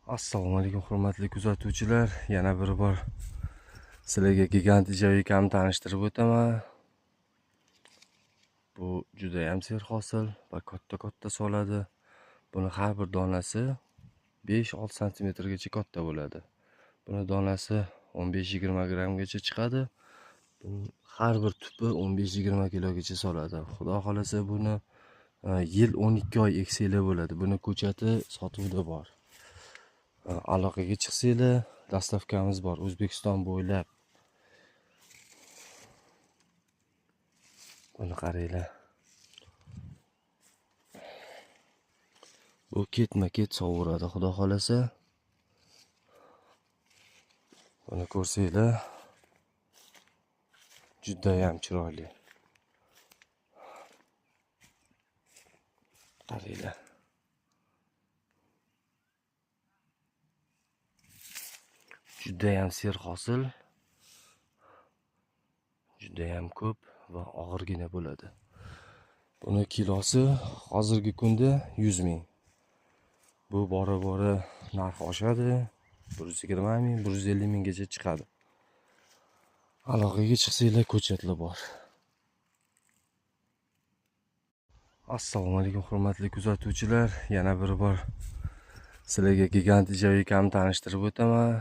Assalomu alaykum hurmatli kuzatuvchilar. Yana bir bor sizlarga gigant ijevikani tanishtirib o'taman. Bu juda ham serhosil va katta-katta soladi. Buni har bir donasi 5-6 santimetrgacha katta bo'ladi. Buni donasi 15-20 grammgacha chiqadi. Buni har bir tupi 15-20 kilogacha soladi. Xudo xolasa buni yil 12 oy eksanglar bo'ladi. Buni ko'chati sotuvda bor. Aloqaga chiqsanglar, dastavkamiz bor O'zbekiston bo'ylab. Buni qaranglar. Bu ketma-ket sovuradi, xudo xolasa. Buni ko'rsanglar, juda ham chiroyli. Qaranglar. Juda ham serhosil, juda ham ko'p va og'irgina bo'ladi. Buni kilosi hozirgi kunda 100 ming. Bu bora-bora narx oshadi, 120 ming, 150 minggacha chiqadi. Aloqaga chiqsanglar ko'chatlar bor. Assalomu alaykum hurmatli kuzatuvchilar. Yana bir bor sizlarga gigant ijevikani tanishtirib o'taman.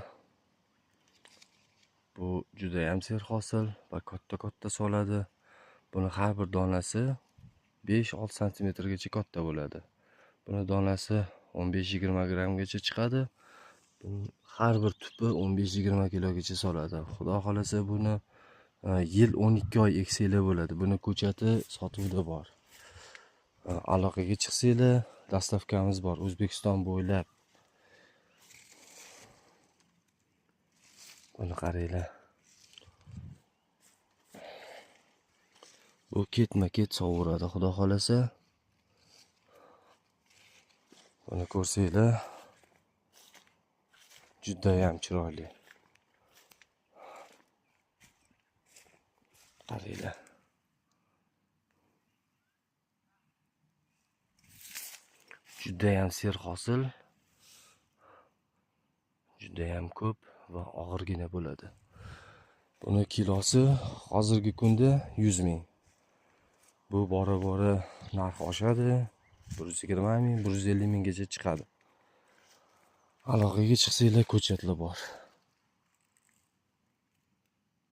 Bu juda ham serhosil va katta-katta soladi. Buni har bir donasi 5-6 santimetrgacha katta bo'ladi. Buni donasi 15-20 grammgacha chiqadi. Buni har bir tupi 15-20 kilogacha soladi. Xudo xolasa buni yil 12 oy eksanglar bo'ladi. Buni ko'chati sotuvda bor. Aloqaga chiqsanglar, dastavkamiz bor O'zbekiston bo'ylab. Buni qaranglar. Bu ketma-ket sovuradi, xudo xolasa. Buni ko'rsanglar, juda ham chiroyli. Qaranglar. Juda ham serhosil, juda ham ko'p va og'irgina bo'ladi. Buni kilosi hozirgi kunda 100 ming. Bu bora-bora narx oshadi, 120 ming, 150 minggacha chiqadi. Aloqaga chiqsanglar ko'chatlar bor.